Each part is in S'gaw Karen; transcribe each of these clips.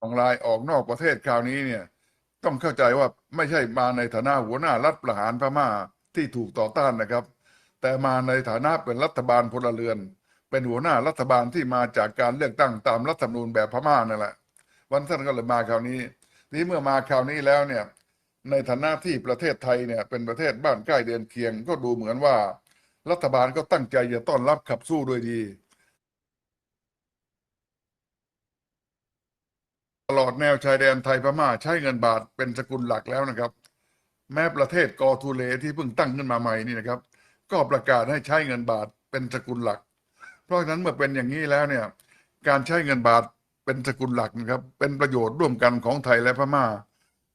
องลายออกนอกประเทศคราวนี้เนี่ย ต้องเข้าใจว่าไม่ใช่มาในฐานะหัวหน้ารัฐประหารพม่าที่ถูกต่อต้านนะครับ แต่มาในฐานะเป็นรัฐบาลพลเรือน เป็นหัวหน้ารัฐบาลที่มาจากการเลือกตั้งตามรัฐธรรมนูญแบบพม่านั่นแหละ วันท่านก็เลยมาคราวนี้ ทีนี้เมื่อมาคราวนี้แล้วเนี่ย ในฐานะที่ประเทศไทยเนี่ยเป็นประเทศบ้านใกล้เรือนเคียง ก็ดูเหมือนว่ารัฐบาลก็ตั้งใจจะต้อนรับขับสู้ด้วยดี ตลอดแนวชายแดนไทยพม่าใช้เงินบาทเป็นสกุลหลักแล้วนะครับ แม้ประเทศกอทูเลที่เพิ่งตั้งขึ้นมาใหม่นี่นะครับ ก็ประกาศให้ใช้เงินบาทเป็นสกุลหลัก เพราะฉะนั้นเมื่อเป็นอย่างนี้แล้วเนี่ย การใช้เงินบาทเป็นสกุลหลักนะครับ เป็นประโยชน์ร่วมกันของไทยและพม่า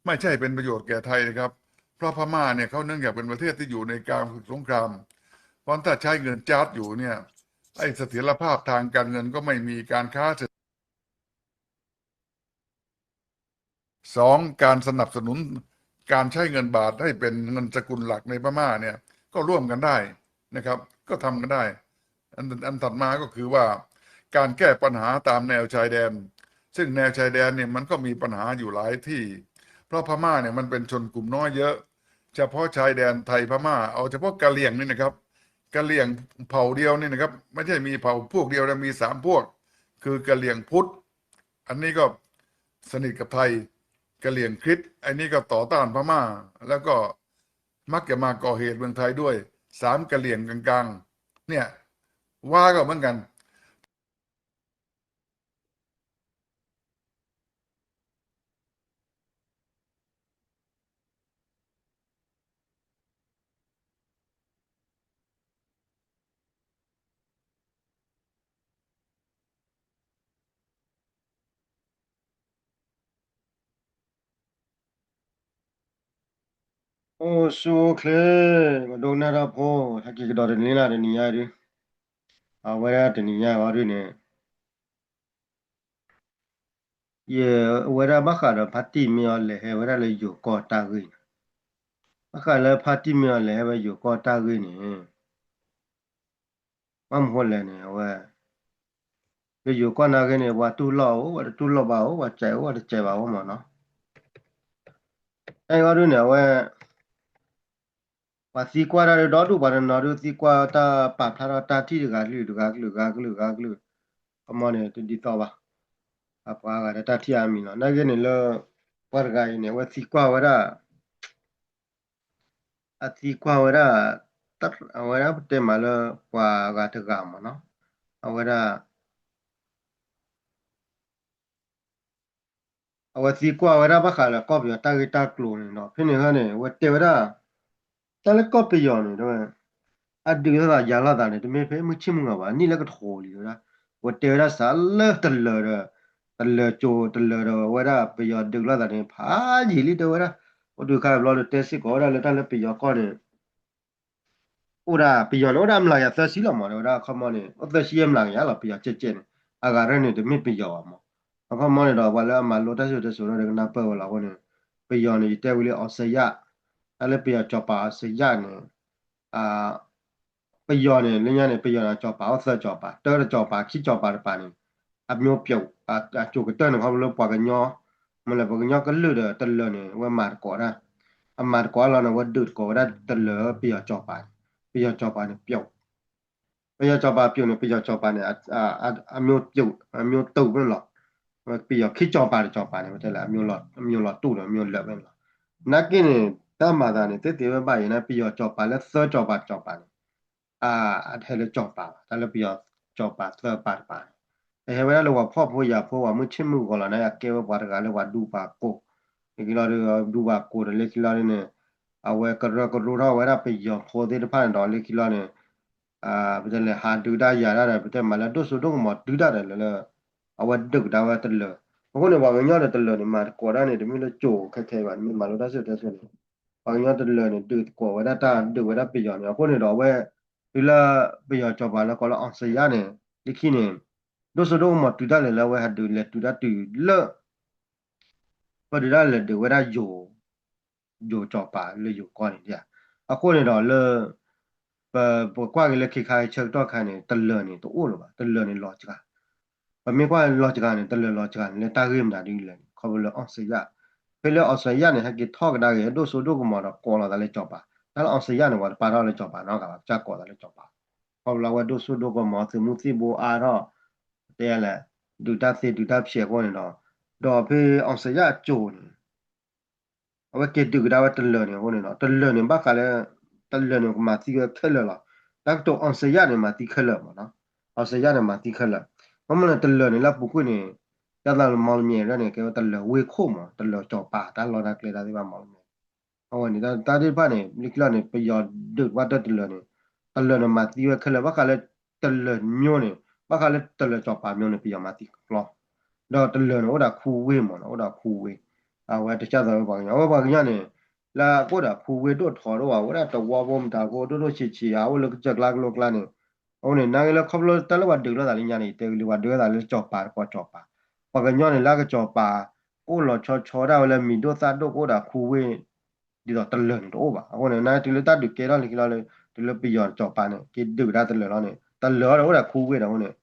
ไม่ใช่เป็นประโยชน์แก่ไทยนะครับ เพราะพม่าเนี่ยเขาเนื่องจากเป็นประเทศที่อยู่ในกลางสงคราม เพราะถ้าใช้เงินจาร์ดอยู่เนี่ย ไอ้เสถียรภาพทางการเงินก็ไม่มี การค้าเศรษฐ สอง การสนับสนุนการใช้เงินบาทให้เป็นเงินสกุลหลักในพม่าเนี่ยก็ร่วมกันได้นะครับ ก็ทำกันได้ อันอันถัดมาก็คือว่าการแก้ปัญหาตามแนวชายแดน ซึ่งแนวชายแดนเนี่ยมันก็มีปัญหาอยู่หลายที่ เพราะพม่าเนี่ยมันเป็นชนกลุ่มน้อยเยอะ เฉพาะชายแดนไทยพม่า เอาเฉพาะกะเหรี่ยงนี่นะครับ กะเหรี่ยงเผ่าเดียวนี่นะครับ ไม่ใช่มีเผ่าพวกเดียวนะ มีสามพวก คือกะเหรี่ยงพุทธ อันนี้ก็สนิทกับไทย กะเหรี่ยงคริสต์ อันนี้ก็ต่อต้านพม่า แล้วก็มักจะมาก่อเหตุเมืองไทยด้วย สามกะเหรี่ยงกลางๆ เนี่ย ว้าก็เหมือนกัน အိၣ်ဆူၣ်အိၣ်ချ့ ပဒိကနၣ်တၢ်ဖိ ဟဲက့ၤကဒီးတနံၤလၢတနံၤညါဒုး အဝဲဒၣ်တနံၤညါအံၤဒုးန့ၣ် ယဝဲဒၣ်ဘၣ်ဃးဒီးဖါတံၢ်မ့ၢ်အီၤလဲၤဟဲဝဲဒၣ်လၢယိၤကီၢ်တၢ်ဂ့ၢ်န့ၣ်, ဘၣ်ဃးလၢဖါတံၢ်မ့ၢ်အီၤလဲၤဟဲဝဲယိၤကီၢ်တၢ်ဂ့ၢ်န့ၣ် ဘၣ်မနုၤဃိလဲၣ်န့ၣ် အဝဲ လၢယိၤကီၢ်နာ်က့န့ၣ် ပှၤတူၢ်လိာ်အိၣ် ပှၤတတူၢ်လိာ်ဘၣ်အိၣ် ပှၤစဲးအိၣ် ပှၤတစဲးဘၣ်အိၣ်မးနီၤ. အဲၣ်ဂီၢ်ဒုးန့ၣ် အဝဲ ပှၤသံကွၢ်တၢ်ဒီဒူၣ် ပှၤတနီၤဒုးသံကွၢ်တၢ် ပာ်ဖျါထီၣ်တၢ်ထံၣ်တဂၤကလုာ်တဂၤကလုာ်တဂၤကလုာ် ခီမီန့ၣ် တဒ်သိးဘၣ်. အပှၤဂၤဒီးတၢ်ထံၣ်အါမံၤလီၤ. နာ်က့န့ၣ်လၢ ပှၤတဂၤအံၤန့ၣ် အဝဲသံကွၢ်ဝဲဒၣ် အသံကွၢ်ဝဲဒၣ် အဝဲဒၣ်ပတဲမးလၢပှၤဂၤတဂၤမးနီၤ, အဝဲဒၣ် အဝဲသံကွၢ်ဝဲဒၣ်ဘၣ်ဃးလၢကီၢ်ပယီၤတၢ်ဂ့ၢ်တၢ်ကျိၤန့ၣ်ဒီး ဖဲန့ၣ်ဟဲန့ၣ် အဝဲတဲဝဲဒၣ် တၢ်လၢကီၢ်ပယီၤန့ၣ် အဒုးလိာ်သးယၤလိာ်သးန့ၣ် တမ့ၢ်ဖဲမုၢ်ဆ့ၣ်မုၢ်ဂီၤဘၣ် နံၣ်လၢကထိလံဝဲဒၣ်, အဝဲတဲဝဲဒၣ်စးလၢတလၢာ်ဒီး တလၢာ်ကၠိတလၢာ်ဒီး အဝဲဒၣ်ပယီၤဒုးလိာ်သးန့ၣ် ဖးယံာ်လံတဲဝဲဒၣ်, အိၣ်ဒုးခါဘျီဒီးတဲစ့ၢ်ကီးဝဲဒၣ်လၢတၢ်လၢပယီၤကီၢ်န့ၣ် အိၣ်ဒၣ်ပယီၤန့ၣ် အိၣ်ဒၣ်မျးကယၤသၢဆံလီၤမး တဲဝဲဒၣ်ခီမီန့ၣ် အိၣ်သၢဆံယဲၢ်မျးကယၤလီၤ ပယီၤကဲကဲန့ၣ်, အဂၤရဲၣ်န့ၣ် တမ့ၢ်ပယီၤဘၣ်မး, အခီမီန့ၣ်ဒီး ပှၤလၢအမၤလိတၢ်စံၣ်စိၤတဲစိၤဒီးကနၢ်ပၢၢ်ဝဲလီၤအဃိန့ၣ်, ပယီၤန့ၣ် ယတဲဝံၤလံ အောင်ဇေယျ, တၢ်လၢပယီၤကၠီၤပၤ အောင်ဇေယျန့ၣ် ပယီၤန့ၣ် လၢညါန့ၣ် ပယီၤန့ၣ်ကၠီၤပၤအိၣ်သၢကၠီၤပၤ တၢတကၠီၤပၤ ခံကၠီၤပၤတပၤန့ၣ် အမျိုးပြုတ် အကၠိၤကတၢၢ်န့ၣ် ခီဖျိလၢပှၤကညီ မ့ၢ်လၢပှၤကညီကလုာ်ဒီးတလၢာ်န့ၣ် အဝဲမၤသကိးတၢ်, အမၤသကိးလီၤန့ၣ် အဝဲဒုးသကိးဝဲဒၣ်တလၢာ်ပယီၤကၠီၤပၤန့ၣ်, ပယီၤကၠီၤပၤန့ၣ် ပြုတ်, ပယီၤကၠီၤပၤ ပြုတ် န့ၣ် ပယီၤကၠီၤပၤန့ၣ် အမျိုးပြုတ် အမျိုးတုတ် မ့ၢ်လီၤ, ပယီၤခံကၠီၤပၤတကၠီၤပၤန့ၣ် ဝဲတဲလၢ အမျိုးလီၤတူၢ်ဒီး အမျိုးလၢာ် မ့ၢ်လီၤ, နာ်က့န့ၣ် တၢ်မၤသးန့ၣ် သ့သ့ဝဲဘၣ်အံၤန့ၣ် ပယီၤကၠီၤပၤလၢသၢကၠီၤပၤတကၠီၤပၤန့ၣ် အတဟဲလၢကၠီၤပၤဘၣ် တၢ်လၢပယီၤကၠီၤပၤသၢပၤတပၤန့ၣ်, တဟဲဝဲဒၣ်လၢပှၤဖှီၣ်ဖိယာ်ဖိ ပှၤမုၢ်ဆ့ၣ်မုၢ်ဂီၤလီၤန့ၣ် အကဲဝဲပှၤတဂၤလၢပှၤဒူပှၤကိၢ်, လၢခံလီၤဒီး ဒူပှၤကိၢ်ဒီး လၢခံလီၤဒ်န့ၣ် အဝဲကရၢကရိထီၣ်ဝဲဒၣ်ပယီၤဖိသ့ၣ်တဖၣ်န့ၣ်ဒီး လၢခံလီၤန့ၣ် ပတဲလဲၤဟးဒုးတၢ်ယၤတၢ်ဒီး ပတဲမၤလၢဒိၣ်စိဒိၣ်ကမီၤတုၤတၢ်ဒီးလၢ အဝဲဒုးကဒါဝဲတလၢာ်, အဃိန့ၣ် ပှၤကညီဒီးတလၢာ်န့ၣ် မၤသကိးတၢ်န့ၣ် တမ့ၢ်လၢကၠိၤခဲခဲဘၣ် တမ့ၢ်မၤလိတၢ်စံၣ်စိၤတဲစိၤန့ၣ် ပှၤကညီတလၢာ်န့ၣ် ဒုးသကိးဝဲဒၣ်တၢ်ဒုးဝဲဒၣ်ပယီၤန့ၣ် အဃိန့ၣ်ဒီးအဝဲ တုၤလၢပယီၤကၠီၤပၤလၢကိးလၢ အောင်ဇေယျ န့ၣ် လၢခံန့ၣ် ဒိၣ်စိဒိၣ်ကမီၤတုၤတၢ်လဲာ်လၢအဝဲဟးဒုးလဲၤတုၤတၢ်တုၤလၢ ပဒုးတၢ်လဲၤဒုးဝဲဒၣ်ယိၤ ယိၤကၠီၤပၤလၢယိၤကီၢ်န့ၣ်ဒၣ်, အဃိန့ၣ်ဒီးလၢ ပ ပကွၢ်က့ၤလၢခဲခါဆၢကတီၢ်ခါန့ၣ် တလၢာ်န့ၣ်တအိၣ်လၢၤဘၣ် တလၢာ်န့ၣ်လီၤစှၤ, ပမ့ၢ်ကွၢ်လီၤစှၤန့ၣ် တလၢာ်လီၤစှၤန့ၣ် လၢတၢ်ဂ့ၢ်မတၤဒ်လဲၣ်န့ၣ် ခီဖျိလၢ အောင်ဇေယျ, ဖဲလၢ အောင်ဇေယျ န့ၣ် ဟဲက့ၤထီၣ်ကဒါက့ၤ ဟဲဒိၣ်စိဒိၣ်ကမီၤဒီးကိးလီၤသးလၢစီၤပၤ, တၢ်လၢ အောင်ဇေယျ န့ၣ် ပှၤတပာ်ထီၣ်လၢစီၤပၤနီတဂၤဘၣ်, ကစၢ်ကိးသးလၢစီၤပၤ, ခီဖျိလၢအဝဲဒိၣ်စိဒိၣ်ကမီၤ သုးမုၢ်သံၣ်ဘိအါထီၣ်, တဲလဲၣ်, ဒုးတၢ်သ့ဒုးတၢ်ဖျဲးအဃိန့ၣ်ဒီး, ဒီးဖဲ အောင်ဇေယျ အစိၤန့ၣ် အဝဲက့ၤဒုးကဒါဝဲတလၢာ်န့ၣ်အဃိန့ၣ်ဒီး တလၢာ်န့ၣ် ဘၣ်ဃးလၢ တလၢာ်န့ၣ် ကမၤသံဝဲခဲလၢာ်လီၤ. တၢ်ကတိၤ အောင်ဇေယျ န့ၣ် မၤသံခဲလၢာ်မးနီၤ, အောင်ဇေယျ န့ၣ် မၤသံခဲလၢာ်, ဘၣ်မနုၤလဲၣ် တလၢာ်န့ၣ် လၢအပူၤကွံာ်န့ၣ် ဒ်သိးလၢ မော်လမြိုင် န့ၣ် ကဲဝဲတလၢာ်ဝ့ၢ်ခိၣ်မး, တလၢာ်စီၤပၤ တၢ်လီၢ်တၢ်ကျဲတၢ်သ့ၣ်တဖၣ် မော်လမြိုင် အဝဲန့ၣ် တၢ်သ့ၣ်တဖၣ်န့ၣ် လၢခံလီၤန့ၣ် ပယီၤဒုးဘၣ်တၢ်တလၢာ်န့ၣ်, တလၢာ်န့ၣ် မၤသံဝဲခဲလၢာ် ဘၣ်ဃးလၢ တလၢာ်မျိန့ၣ်, ဘၣ်ဃးလၢတလၢာ်စီၤပၤမျိန့ၣ် ပယီၤမၤသံကပျီ, ဒီးတလၢာ်န့ၣ် အိၣ်ဒီးခူဝ့ၢ်မးနီၤ, အိၣ်ဒီးခူဝ့ၢ်, အဝဲတကၢ်သိးဝဲပှၤကညီ, အဝဲပှၤကညီန့ၣ် လၢအအိၣ်ဒီးခူဝ့ၢ်ဒိၣ်ထီဒိၣ်ဘၣ်, အိၣ်ဝဲဒၣ်တဝီဖိမတၤဖိ ဒိၣ်ဒိၣ်ဆံးဆံးဧါ, အိၣ်လၢကစၢၢ်ကျါကလိကျါန့ၣ်, အဃိန့ၣ် နာ်က့လၢခီဖျိတၢ်လၢပှၤဒုးလိာ်သးလၢညါန့ၣ် တဲဝဲလံ ပှၤဒုးလိာ်သးလၢစီၤပၤတပှၤစီၤပၤ, ပှၤကညီန့ၣ် လၢကစီၤပၤ ကအိၣ်လီၤဆီဆီဒၣ်ဝဲလၢမံၤဒိၣ်သၣ်ဒိၣ် ကအိၣ်ဒီးခူဝ့ၢ် ဒ်သိးတလၢာ်န့ၣ်တအိၣ်ဘၣ်. အဃိန့ၣ် နာ်က့တုၤလၢတၢ်ဒုးကဲထီၣ်လၢခံလီၤလၢ တုၤလၢပယီၤစီၤပၤန့ၣ် က့ၤဒုးကဒါတလၢာ်လီၤန့ၣ် တလၢာ်အီၤဒီးအိၣ်ဒီးခူဝ့ၢ်ဒီးအဃိန့ၣ်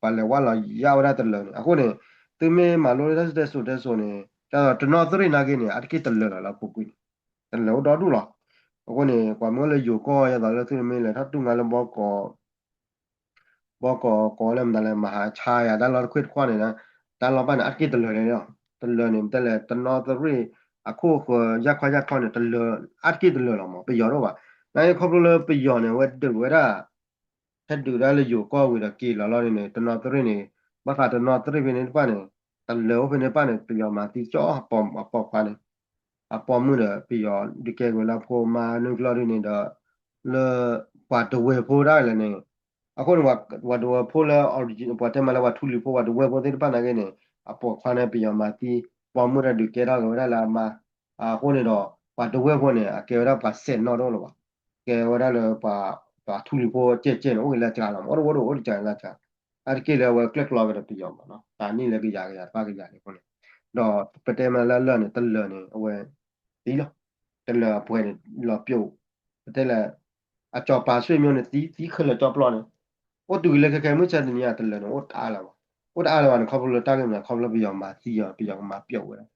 ပှၤလဲၤဝဲလီၤယါဝဲဒၣ်တလၢာ်န့ၣ် အဃိန့ၣ် သုမ့ၢ်မၤလိလၢတၢ်စံၣ်တဲစိၤတဲစိၤန့ၣ် ဒ်သိးတနီသရံၣ်နာ်က့န့ၣ် အါတက့ၢ်တလၢာ်လီၤလၢအပူၤကွံာ်န့ၣ် တလၢာ်အိၣ်ဒီဒူၣ်လီၤ. အဃိန့ၣ် ပှၤမ့ၢ်အိၣ်လၢယိၤကီၢ် ဒ်သိးလၢသုမ့ၢ်လဲၤထီၣ်တူၢ်ငါလၢဘီကီး ဘီကီးကိးလၢမတၤလဲၣ် မဟာချောရ တၢ်လီၢ်တခွ့ၣ်တခွါန့ၣ် တၢ်လီၢ်ဘၣ်န့ၣ် အါတက့ၢ်တလၢာ်န့ၣ်လီၤ. တလၢာ်န့ၣ် မ့ၢ်တဲလဲၣ် တနီသရံၣ် အခိၣ်ဃၢၤ ယၢ်ခီယၢ်ခီန့ၣ် တလၢာ် အါတက့ၢ်တလၢာ်လီၤမး ပယီၤတအိၣ်ဘၣ်. နာ်က့ခီဖျိလၢပယီၤန့ၣ် အဝဲဒုးဝဲဒၣ် ဟဲဒုးဒၣ်လၢယိၤကီၢ်ဝံၤဒီးက့ၤလီၤလီၤန့ၣ် တနီသရံၣ်န့ၣ် ဘၣ်ဃးတနီသရံၣ်ဖဲန့ၣ်တဖၣ်န့ၣ် တလၢာ်အိၣ်ဖဲန့ၣ်တဖၣ်န့ၣ် ပယီၤမၤသံကၠီအပိာ်ခွါန့ၣ် အပိာ်မုၣ်ဒီးပယီၤဒုးကဲကွံာ်လၢဖိမါနုၢ်ကျီၢ်ဒ်န့ၣ်ဒီး လၢပှၤတဝဲဖိဒၣ်လဲၣ်န့ၣ် အဃိန့ၣ် ပှၤတဝဲဖိလၢ origin ပှၤတဲမးလၢပှၤထူလံၤဖိ ပှၤတဝဲဖိသ့ၣ်တဖၣ်နာ်က့န့ၣ် အပိာ်ခွါန့ၣ် ပယီၤမၤသံ ပိာ်မုၣ်ဒီးဒုးကဲထီၣ်က့ၤဝဲဒၣ်လၢအမါ အဃိန့ၣ်ဒီး ပှၤတဝဲဖိန့ၣ် အကဲဝဲဒၣ်ပှၤစဲးနီၣ်တအိၣ်လၢၤဘၣ်. ကဲဝဲဒၣ်လၢပှၤ ပှၤထူလံၤဖိကဲကဲန့ၣ် အိၣ်ဂ့ၤလၢအစှၤလီၤမး အိၣ်တဝဲဒၣ်အိၣ်တစှၤလၢအစှၤ အါတက့ၢ်လၢအဝဲကျဲၣ်ကျီကဒီးပယီၤမးနီၤ တၢ်နံၣ်လၢကယၤကယၤတဖၣ်ကယၤန့ၣ်အဃိန့ၣ် ဒီးပတဲမးလၢလၢာ်န့ၣ် တလၢာ်န့ၣ် အဝဲ သံလီၤ. တလၢာ်အပှဲၤန့ၣ် လီၤပျိာ် ပတဲလၢ အစီၤပၤဆွေမျိုးန့ၣ် သံ သံခဲလၢာ်ကၠီပျီန့ၣ် အိၣ်တုၤလၢခဲခဲမုၢ်ဆါတနံၤအံၤ တလၢာ်န့ၣ် အိၣ်တအါလၢၤဘၣ်. အိၣ်တအါလၢၤဘၣ်န့ၣ် ခီဖျိလၢတၢ်ဂ့ၢ်မနုၤ ခီဖျိပယီၤမၤသံအီၤ ပယီၤကမၤပျိာ်ဝဲဒၣ်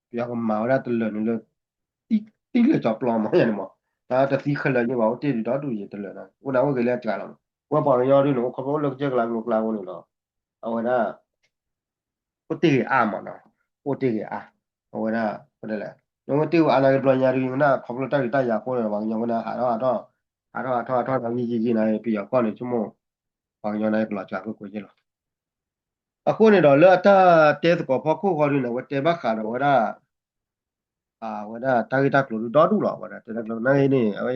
ပယီၤကမၤဝဲဒၣ်တလၢာ်န့ၣ်လၢ သံ သံလၢာ်ကၠီပျီမးယၤန့ၣ်မး တၢ်တသံခဲလၢာ်ယဲဘၣ် အိၣ်တ့ၢ်ဒံးဒီဒူၣ်ယဲတလၢာ်န့ၣ် အိၣ်ဒၣ်အိၣ်ဂ့ၤလၢအစှၤလီၤမး ဝဲပှၤကညီဒ်န့ၣ် အိၣ်ခီဖျိအိၣ်လၢကစၢၢ်ကလါကျိၤကျါအဃိန့ၣ်ဒီး အဝဲဒၣ် အိၣ်တ့ၢ်ဂ့ၤအါမးနီၤ အိၣ်တ့ၢ်ဂ့ၤအါ အဝဲဒၣ် ပတဲလဲၣ် နအိၣ်တ့ၢ်ဂ့ၤအါနာ်က့ဘျီညါဒ်ကနၣ် ခီဖျိတၢ်ဒုးတၢ်ယၤအဃိန့ၣ် ပှၤကညီဝဲဒၣ်ဟးထီၣ်ဟးထီၣ် ဟးထီၣ်ဟးထီၣ်ဟးထီၣ်သးယံာ်ယံာ်ယံာ်နာ်က့ ပယီၤကီၢ်န့ၣ် ဆိကမိၣ် ပှၤကညီနာ်က့ကလီၤစှၤကွ့ၢ်ကွ့ၢ်ယဲလီၤ. အဃိန့ၣ်ဒီး လၢအတၢ်တဲသကိးဖီခိၣ်ဃီဒ်န့ၣ် အဝဲတဲဘၣ်ဃးဒီးဝဲဒၣ် အဝဲဒၣ်တၢ်ဂ့ၢ်တၢ်ကျိၤဒုးဒီဒူၣ်လီၤ အဝဲဒၣ်တဲတၢ်ကျိၤနာ်က့န့ၣ် အဝဲ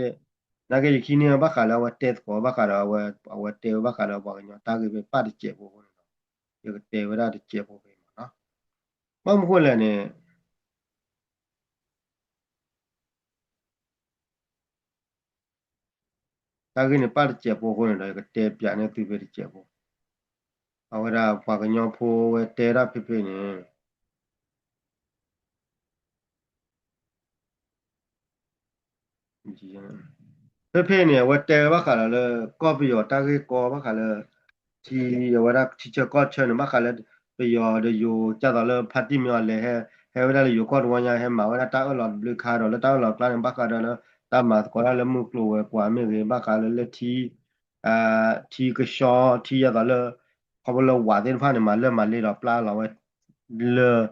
နာ်က့ယခံန့ၢ်ဘၣ်ဃးလၢအဝဲတဲသကိးဘၣ်ဃးဒီး အဝဲတဲဝဲဘၣ်ဃးဒီးပှၤကညီတၢ်ဂ့ၢ်ဖဲပၢ်တစဲးဖိအဃိန့ၣ်ဒီး ယကတဲဝဲဒၣ်တစဲးဖိဖဲမးနီၤ ဘၣ်မနုၤဃိလဲၣ်န့ၣ် တၢ်ဂ့ၢ်န့ၣ် ပၢ်တစဲးဖိအဃိန့ၣ်ဒီး ယကတဲပၠးန့ၢ်သုဖဲတစဲးဖိ အဝဲဒၣ်ပှၤကညီဖိဝဲတဲဒၣ်ဖဲဖဲန့ၣ် ဖဲဖဲန့ၣ် အဝဲတဲဝဲဘၣ်ဃးဒီးလၢ ကီၢ်ပယီၤတၢ်ဂ့ၢ်ကီဘၣ်ဃးလၢ ထံ အဝဲဒၣ်ထံဆၢကီၢ်ဆၢန့ၣ် ဘၣ်ဃးလၢ ပယီၤဒီးယိၤ ဒ်သိးလၢဖါတံၢ်မ့ၢ်အီၤလဲၤဟဲ ဟဲဝဲဒၣ်လၢယိၤကီၢ်တဝီညါ ဟဲမၤဝဲဒၣ်တၢ်အၢၣ်လီၤတဘျုးခါဒီး လၢတၢ်အၢၣ်လီၤကျါန့ၣ် ဘၣ်ဃးဒီးလၢ တၢ်မၤသကိးတၢ်လၢမုၢ်ကျိၤဝဲၤကွာ်မ့ၢ်ဂ့ၤ ဘၣ်ဃးလၢလၢထံ ထံကဆှီ ထံဒ်သိးလၢ ခီဖျိလၢဝးသ့ၣ်တဖၣ်န့ၣ် မၤလၢမၤလ့ဒီးပျၢ်လီၤဝဲ လၢ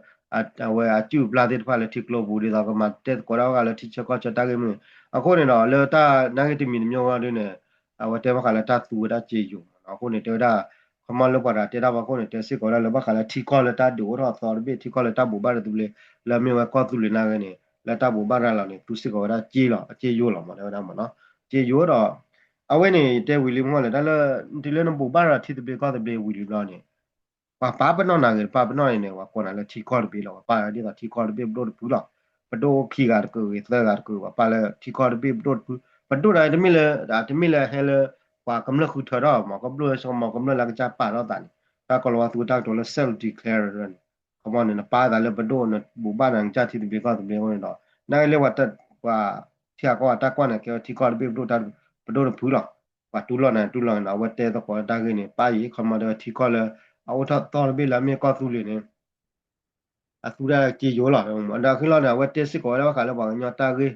အဝဲအစုၣ်အပျၢ်သ့ၣ်တဖၣ်လၢထံကျိပူၤ ဒ်သိးကမၤတဲသကိးတၢ်ဘၣ်ဃးလၢထံဆၢကီၢ်ဆၢတၢ်ဂ့ၢ်မ့ၢ်ဂ့ၤ အဃိန့ၣ်ဒီး လၢတၢ်နာ်က့တမံၤတမံၤအဂီၢ်ဒ်န့ၣ် အဝဲတဲဘၣ်ဃးလၢတၢ်သူဝဲဒၣ်စ့ယိၤမးနီၤ အဃိန့ၣ် တဲဝဲဒၣ် ခီမီလၢပှၤတဂၤတဲတၢ်ဘၣ်အဃိန့ၣ် တဲစ့ၢ်ကီးဝဲဒၣ်လၢဘၣ်ဃးလၢထံကီၢ်လၢတၢ်ဒုးအိၣ်ထီၣ်အသီတဘ့ၣ် ထံကီၢ်လၢတၢ်ဘိးဘၣ်ရၤသဘျ့ လၢမ့ၢ်ဝဲကီၢ်သူလ့ၤနာ်က့န့ၣ် လၢတၢ်ဘိးဘၣ်ရၤလီၤန့ၣ် သူစ့ၢ်ကီးဝဲဒၣ်စ့လီၤ အစ့ယိၤလီၤမး တဲဝဲဒၣ်မးနီၤ စ့ယိၤဒီး အဝဲန့ၣ် တဲဝံၤလံမ့ၢ်လဲၣ် တၢ်လၢ တုၤလၢနဘိးဘၣ်ရၤထံသဘျ့ကီၢ်သဘျ့ဝံၤလံဘျီန့ၣ် ပှၤပာ်ပနီၣ်နၤဂ့ၤ တပာ်ပနီၣ်အံၤန့ၣ် ပှၤကိးနၤလၢထံကီၢ်တဘ့ၣ်လီၤ ပှၤပာ်ဒ်သိးထံကီၢ်တဘ့ၣ်ပဒိၣ်တဖုလီၤ ပဒိၣ်အိၣ်ခံဂၤတကုာ်ဂ့ၤ သၢဂၤတကုာ် ပှၤပာ်လၢထံကီၢ်တဘ့ၣ်ပဒိၣ်တဖု ပဒိၣ်ဒီးတမ့ၢ်လၢ တမ့ၢ်လၢဟဲလၢ ပှၤကမျၢၢ်ဃုထၢထီၣ်မး ကမျၢၢ်ဆိကမိၣ် ကမျၢၢ်လၢကစၢ်ပာ်ထီၣ်သးန့ၣ် တၢ်ကီၢ်လီၤဝါသူတၢ်ကတိၤလၢ self declare န့ၣ် ခီမီန့ၣ် နပာ်သးလၢပဒိၣ် နဘိးဘၣ်နၤကစၢ်ထံသဘျ့ကီၢ်သဘျ့အဃိန့ၣ်ဒီး နာ်က့လၢပှၤ ပှၤထံဂၤကီၢ်ဂၤတၢ်ကွၢ်န့ၣ် ကဲဝဲထံကီၢ်တဘ့ၣ်ပဒိၣ် ပဒိၣ်တဖုလီၤ ပှၤတူၢ်လိာ်နၤတူၢ်လိာ်န့ၣ်ဒီး အဝဲတဲသကိးတၢ်ဂ့ၢ်န့ၣ် ပၢ်အံၤ ခီမီတဲဝဲထံကီၢ်လၢ အအိၣ်ထီၣ်သီတဘ့ၣ်လၢအမ့ၢ်ကီၢ်သူလ့ၤန့ၣ် အသူဒၣ်စ့ယိၤလီၤ. ဒီးအဃိလီၤန့ၣ် အဝဲတဲစ့ၢ်ကီးဝဲဒၣ်ဘၣ်ဃးလၢပှၤကညီတၢ်ဂ့ၢ်,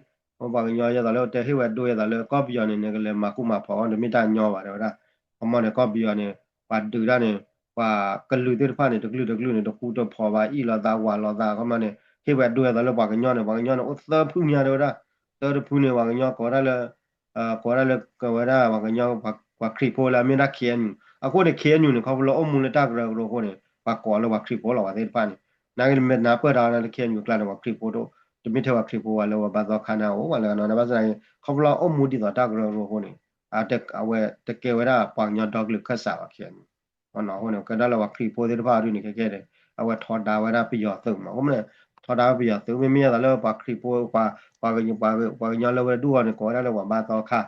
ပှၤကညီယဲသိးလၢတဲဟ့ၣ်ဝဲဒိယဲသိးလၢကီၢ်ပယီၤန့ၣ် နကလဲၤမၤဃူမၤဖိးအီၤ တမ့ၢ်တၢ်ညီဘၣ် တဲဝဲဒၣ်. ခီမီန့ၣ် ကီၢ်ပယီၤန့ၣ် ပှၤဒုးတၢ်န့ၣ် ပှၤကလုာ်သ့ၣ်တဖၣ်န့ၣ် တကလုာ်တကလုာ်န့ၣ် တဃူတဖိးဘၣ် အ့ၣ်လိာ်သးဝးလိာ်သး ခီမီန့ၣ် ဟ့ၣ်ဝဲဒိယဲသိးလၢပှၤကညီန့ၣ် ပှၤကညီန့ၣ် အိၣ်သၢဖုညါတဲဝဲဒၣ်. သၢတဖုန့ၣ် ပှၤကညီကိးဝဲဒၣ်လၢ ကိးဝဲဒၣ်လၢကဝဲဒၣ်ပှၤကညီ ပှၤခရံာ်ဖိလၢအမ့ၢ်ဒၣ် K N U အဃိန့ၣ် K N U န့ၣ် ခီဖျိလၢအိၣ်မူလၢတၢ်ကရၢကရိအဃိန့ၣ် ပှၤကိးလၢပှၤခရံာ်ဖိလီၤ ပှၤသ့ၣ်တဖၣ်န့ၣ်. နာ်က့နမ့ၢ်နၢ်ပၢၢ်တၢ်လၢ K N U အကျါန့ၣ် ပှၤခရံာ်ဖိ တမ့ၢ်ထဲပှၤခရံာ်ဖိဘၣ်လၢပှၤဘါသီခါန့ၣ်အိၣ်ဝဲလၢကနီၤ ဘၣ်ဆၣ်သနာ်က့ ခီဖျိလၢအိၣ်မူဒ်သိးတၢ်ကရၢကရိအဃိန့ၣ် အဝဲတကဲဝဲဒၣ်ပှၤကညီဒီကလုာ်ခၢၣ်စးဘၣ် K N U အဃိန့ၣ် ကဲဒၣ်လၢပှၤခရံာ်ဖိသ့ၣ်တဖၣ်ဒ်န့ၣ် ခဲကဲန့ၣ် အဝဲထီဒါဝဲဒၣ်ပယီၤသုးမး အဃိန့ၣ် ထီဒါဝဲပယီၤသုး မ့မ့ၢ်ယဲသိးလၢပှၤခရံာ်ဖိ ပှၤ ပှၤကညီလၢဝဲဒၣ်ဒူၣ်အီၤန့ၣ် ကိးဝဲဒၣ်လၢပှၤဘါသီခါ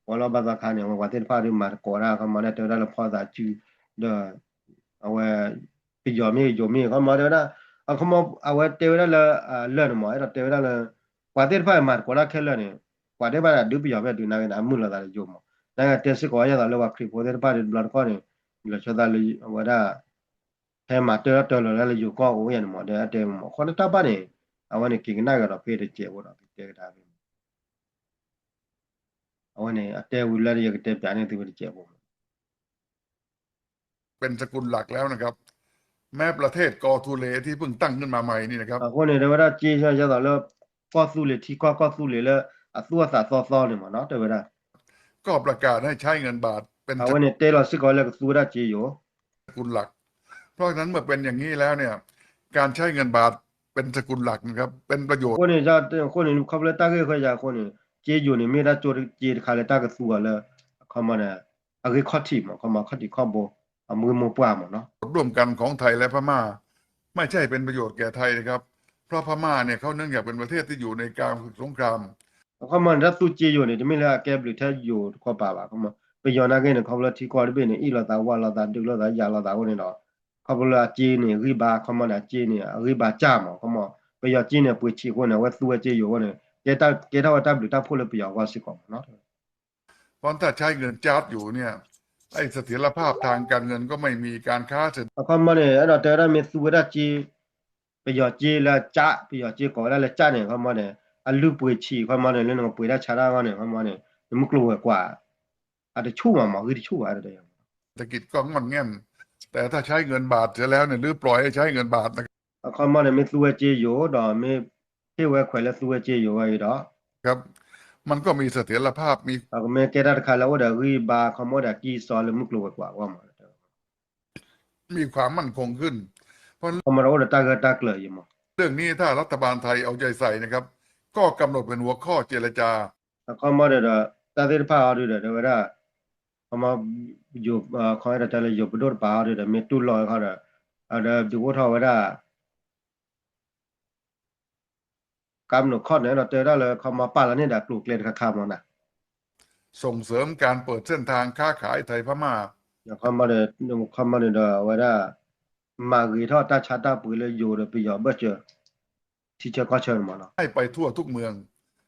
ပှၤလၢဘါသီခါန့ၣ် အဝဲပှၤသ့ၣ်တဖၣ်ဒ်မၤတကိးဒၣ် ခီမီဒၣ်တဲဝဲဒၣ်လၢဖီသးစု ဒီး အဝဲ ပယီၤမ့ၢ်ယိၤမ့ၢ် ခီမီတဲဝဲဒၣ် အခီမီ အဝဲတဲဝဲဒၣ်လၢ လၢာ်န့ၣ်မး အဲၣ်ဒိးတဲဝဲဒၣ်လၢ ပှၤသ့ၣ်တဖၣ်မၤတကိးဒၣ်ခဲလၢာ်န့ၣ် ပှၤသ့ၣ်တဖၣ်ဒုးပယီၤဖဲဒုးနာ်က့န့ၣ် အမုာ်လိာ်သးလၢယိၤမး နာ်က့တဲစ့ၢ်ကီးယဲသိးလၢပှၤခရံာ်ဖိသ့ၣ်တဖၣ်ဒုးတဘျီတခီၣ်န့ၣ် လီၤဆီသးလၢအဝဲဒၣ် ဖဲမၤတၢၢ်ထီၣ်တၢၢ်လီၤလၢယိၤကီၢ်အိၣ်ယဲန့ၣ်မး ဒီးအတဲမး အဃိန့ၣ်တၢ်ဘၣ်န့ၣ် အဝဲန့ၣ်က့ၤကနၣ်ကဒီးဖဲတစဲးဖိဒီးကတဲကဒါဖဲ အဝဲန့ၣ် အတဲဝံၤလၢယကတဲပၠးန့ၢ်သုဝဲတစဲးဖိ เป็นสกุลหลักแล้วนะครับ แม้ประเทศกอทูเลที่เพิ่งตั้งขึ้นมาใหม่นี่นะครับ အဃိန့ၣ် တဲဝဲဒၣ်က့ယဲသိးလၢ ကီၢ်သူလ့ၤထံကီၢ်ကီၢ်သူလ့ၤလၢ အသူၣ်အသးသီသီန့ၣ်မးနီၤ တဲဝဲဒၣ် ก็ประกาศให้ใช้เงินบาทเป็น အဝဲန့ၣ်တဲလီၤစ့ၢ်ကီးလၢကသူဝဲဒၣ်က့ယိၤ สกุลหลัก เพราะฉะนั้นเมื่อเป็นอย่างนี้แล้วเนี่ย การใช้เงินบาทเป็นสกุลหลักนะครับ เป็นประโยชน์ အဃိန့ၣ် အဃိန့ၣ် ခီဖျိလၢတၢ်ဂ့ၢ်ခဲအံၤအဃိန့ၣ် က့ယိၤန့ၣ် မ့ၢ်ဒၣ်ကၠိက့တခါလၢတၢ်ကသူအီၤလၢ အခီမီန့ၣ် အဂ့ၢ်ခီၣ်ထံးမး ခီမီခီၣ်ထံးခီၣ်ဘိ အမူမူပှၢ်မးနီၤ ร่วมกันของไทยและพม่า ไม่ใช่เป็นประโยชน์แก่ไทยนะครับ เพราะพม่าเนี่ยเขาเนื่องจากเป็นประเทศที่อยู่ในกลางศึกสงคราม အခီမီန့ၣ် တၢ်သူက့ယိၤန့ၣ် တမ့ၢ်လၢအကဲဘျုးထဲယိၤတခီပၤဘၣ် ခီမီ ပယီၤနာ်က့န့ၣ် ခီဖျိလၢထံကီၢ်တဘ့ၣ်န့ၣ် အ့ၣ်လိာ်သးဝးလိာ်သး ဒုးလိာ်သးယၤလိာ်သးအဃိန့ၣ်ဒီး ခီဖျိလၢအက့န့ၣ် အဂံၢ်ဘါ ခီမီန့ၣ် အက့န့ၣ် အဂံၢ်ဘါစၢ်မး ခီမီ ပယီၤက့န့ၣ် ပှ့ၤဆံးအဃိန့ၣ် အဝဲသူဝဲက့ယိၤအဃိန့ၣ် ကဲထီၣ်ဝဲတၢ်ဘျုးတၢ်ဖှိၣ်လၢပယီၤအဂီၢ်စ့ၢ်ကီးမးနီၤ เพราะถ้าใช้เงินจ๊าดอยู่เนี่ย ไอ้เสถียรภาพทางการเงินก็ไม่มี การค้าเสรี အခီမီန့ၣ် အဲၣ်ဒိးတဲဝဲဒၣ်မ့ၢ်သူဝဲဒၣ်က့ ပယီၤက့လၢအကၠး ပယီၤက့ကိးဝဲဒၣ်လၢကၠးန့ၣ် အခီမီန့ၣ် အလုၢ်ပှ့ၤဆံး အခီမီန့ၣ် လၢနကပှ့ၤတၢ်ဆါတၢ်အဂီၢ်န့ၣ် အခီမီန့ၣ် နမုၢ်ကျိၤဝဲၤကွာ် အတဆူၣ်ဘၣ်မး ဂံၢ်တဆူၣ်ဘၣ် เศรษฐกิจก็ง่อนแง่น แต่ถ้าใช้เงินบาทเสียแล้วเนี่ย หรือปล่อยให้ใช้เงินบาทนะครับ အခီမီန့ၣ် မ့ၢ်သူဝဲက့ယိၤ ဒီးမ့ၢ်ဟ့ၣ်ဝဲခွဲးလၢသူဝဲက့ယိၤဝဲအံၤဒီး ครับ มันก็มีเสถียรภาพ มี မ့ၢ်ကဲတၢ်တခါလၢအိၣ်ဒီးဂံၢ်ဘါ အခီမီအိၣ်ဒီးကံၢ်စီလၢမုၢ်ကျိၤဝဲၤကွာ်အဂီၢ်မး มีความมั่นคงขึ้น เพราะ အခီမီဒီးအိၣ်ဒီးတၢ်ဂၢၢ်တၢ်ကျၢၤအံၤမး เรื่องนี้ถ้ารัฐบาลไทยเอาใจใส่นะครับ ก็กำหนดเป็นหัวข้อเจรจา အခီမီဒီး တၢ်သ့ၣ်တဖၣ်အီၤဒုဒီး တဲဝဲဒၣ် ခီမီ ယိၤ ခီမီဒီးတဲလၢယိၤပဒိၣ်တပၤအီၤဒုဒီး မ့ၢ်တူၢ်လိာ်အခီဒီး အဒီးဒုးအိၣ်ထီၣ်ဝဲဒၣ် ကမျၢၢ်ခီၣ်န့ၣ် အဲၣ်ဒိးတဲဝဲဒၣ်လၢ ခီမီပာ်လီၤန့ၢ်ဒီးကျိၤကျဲတခါခါမးနၤ ส่งเสริมการเปิดเส้นทางค้าขายไทยพม่า ခီမီဒီး ခီမီန့ၣ်ဒီး အဝဲဒၣ် မၤဂ့ၤထီၣ်တၢ်ဆါတၢ်ပှ့ၤလၢယိၤဒီးပယီၤဘၢၣ်စၢၤ ထံဆၢကီၢ်ဆၢန့ၣ်မးနီၤ ให้ไปทั่วทุกเมือง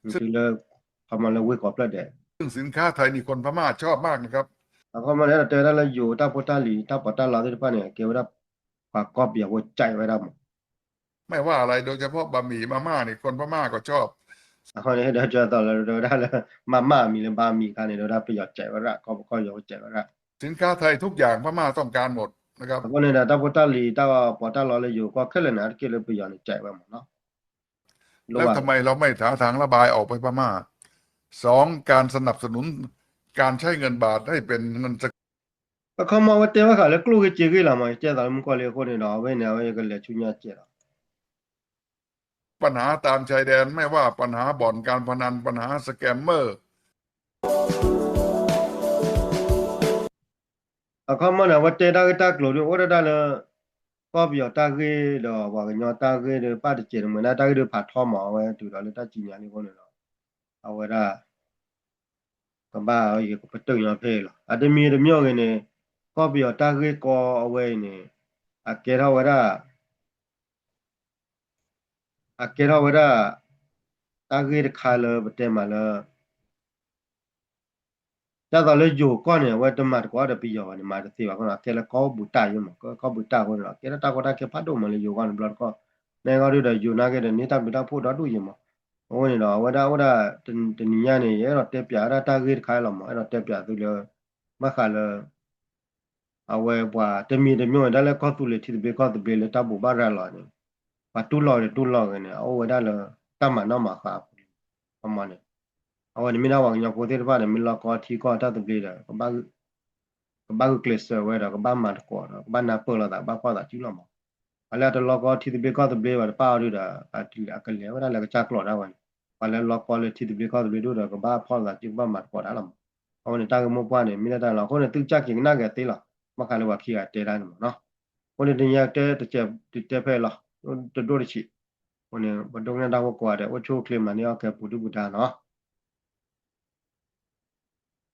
တုၤလၢ ခီမီလၢဝ့ၢ်ကိးဖျၢၣ်ဒဲး ซึ่งสินค้าไทยนี่คนพม่าชอบมากนะครับ အခီမီန့ၣ် အဲၣ်ဒိးတဲဝဲဒၣ်လၢယိၤတၢ်ဖိတၢ်လံၤ တၢ်ပီးတၢ်လီသ့ၣ်တဖၣ်န့ၣ် ကဲဝဲဒၣ် ပှၤကီၢ်ပယီၤဖိကဲဝဲဒၣ်မး ไม่ว่าอะไร โดยเฉพาะบะหมี่มาม่านี่ คนพม่าก็ชอบ အခီန့ၣ် အဲၣ်ဒိးတဲသိးလၢ တဲဝဲဒၣ်လၢ မၤမၢ်မံၤလၢဘါမံၤအခါန့ၣ် တဲဝဲဒၣ်ပယီၤကဲဝဲဒၣ် ကီၢ်ပကီၢ်ယိၤဖိကဲဝဲဒၣ် สินค้าไทยทุกอย่างพม่าต้องการหมดนะครับ အဃိန့ၣ်ဒီး တၢ်ဖိတၢ်လံၤ တၢ်ပီးတၢ်လီလၢယိၤကီၢ်ခဲလၢာ်န့ၣ် အါတက့ၢ်လၢပယီၤန့ၣ်ကဲဝဲမးနီၤ แล้วทำไมเราไม่หาทางระบายออกไปพม่า สอง การสนับสนุนการใช้เงินบาทให้เป็นเงินสกุล အခီမီဝဲတဲဘၣ်ဃးလၢကျိၣ်ဂ့ၢ်စ့ဂ့ၢ်လီၤမး ယတဲသးလၢမုၢ်ကီၢ်လံအဃိန့ၣ်ဒီး အဝဲန့ၣ် အဝဲယကလဲၤဆူညါကဲလီၤ ปัญหาตามชายแดน ไม่ว่าปัญหาบ่อนการพนัน ปัญหาสแกมเมอร์ အခီမီန့ၣ် အဝဲတဲတၢ်ဂ့ၢ်တၢ်ကျိၤဒ် အိၣ်ဒၣ်တၢ်လၢ ကီၢ်ပယီၤတၢ်ဂ့ၢ်ဒီး ပှၤကညီတၢ်ဂ့ၢ်ဒီး ပၢ်တစဲးတမုာ်န့ၣ် တၢ်ဂ့ၢ်ဒ်ဖးထီမး အဝဲတုၤဒီးလၢတၢ်ကံးညာ်လံအဃိန့ၣ်ဒီး အဝဲဒၣ် ကဘၣ်ယကပတုာ်ညီဖဲအံၤလီၤ. အတမံၤတမံၤဂ့ၤန့ၣ် ကီၢ်ပယီၤတၢ်ဂ့ၢ်ကီအဝဲအံၤန့ၣ် အကဲထီၣ်ဝဲဒၣ် အကဲထီၣ်ဝဲဒၣ် တၢ်ဂ့ၢ်တခါလၢပတဲမးလၢ ဒ်သိးလၢယိၤကီၢ်န့ၣ် အဝဲတမၤသကိးဒီးပယီၤဘၣ်န့ၣ် မၤတသ့ဘၣ်အဃိန့ၣ် အကဲလၢကီၢ်ပူၤတၢ်ယိမး ကီၢ်ပူၤတၢ်အဃိန့ၣ်ဒီး ကဲထီၣ်တၢ်ကီတၢ်ခဲဖးဒိၣ်မးလၢယိၤကီၢ်န့ၣ်ဘျီတခီၣ်, နဲကီၢ်ဒုဒီးယိၤနာ်က့ဒီး န့ၢ်တၢ်ဘျုးတၢ်ဖှိၣ်ဒီဒူၣ်ယိမး. အဃိန့ၣ်ဒီး အဝဲဒၣ်အိၣ်ဒၣ် တနံၤညါန့ၣ် ယအဲၣ်ဒိးတဲပၠးဝဲဒၣ်တၢ်ဂ့ၢ်တခါလီၤမး အဲၣ်ဒိးတဲပၠးသုလၢ ဘၣ်ဃးလၢ အဝဲပှၤတမံၤတမံၤဝဲဒၣ်လၢကီၢ်သူလ့ၤထံသဘျ့ကီၢ်သဘျ့လၢတၢ်ဘိးဘၣ်ရၤလီၤန့ၣ် ပှၤတူၢ်လိာ်ဒီးတူၢ်လိာ်ဂ့ၤန့ၣ် အအိၣ်ဝဲဒၣ်လၢ တၢ်မၤနီၣ်မၤဃါအပူၤန့ၣ် အမ့ၢ်န့ၣ် အဝဲန့ၣ်မ့ၢ်ဒၣ်ပှၤကညီဖိသ့ၣ်တဖၣ်န့ၣ် မ့ၢ်လီၤကီထံကီၢ်တၢ်သဘျ့ဒီး ကဘၣ်ဂုာ်ကျဲးစၢးဝဲဒီး ကဘၣ်မၤသကိးဒီး ကဘၣ်နၢ်ပၢၢ်လိာ်သး ကဘၣ်ဖီၣ်သးစုလီၤမး. ပှၤလၢအတလီၤကီထံသဘျ့ကီၢ်သဘျ့ဘၣ်တဖၣ်အီၤဒုဒီး အကလဲၤဝဲဒၣ်လၢကစၢ်ကျိာ်ဒၣ်ဝဲန့ၣ် ပှၤလၢလီၤကီလၢထံသဘျ့ကီၢ်သဘျ့ဒိၣ်ဒီး ကဘၣ်ဖီၣ်သးစု ကဘၣ်မၤသကိးတၢ်လီၤမး. အဝဲန့ၣ်တၢ်ဂ့ၢ်မိၢ်ပှၢ်န့ၣ် မ့ၢ်ဒၣ်တၢ်လီၤ. အဃိန့ၣ် သုကစၢ်က့ၤကနၣ်က့ၤသ့လီၤ. ဘၣ်ဃးလၢပှၤခံဂၤတဲတၢ်န့ၣ်မးနီၤ. အဃိန့ၣ်တနံၤညါတဲတစဲး တတဲဖဲလီၤ တဒိၣ်တဆံး. အဃိန့ၣ် ပဒိကနၣ်တၢ်ဖိကိးဂၤဒဲး အိၣ်ဆူၣ်အိၣ်ချ့မၤန့ၢ်အီၣ်ကဲပူၤဒုၣ်ပူၤဒါနီၤ.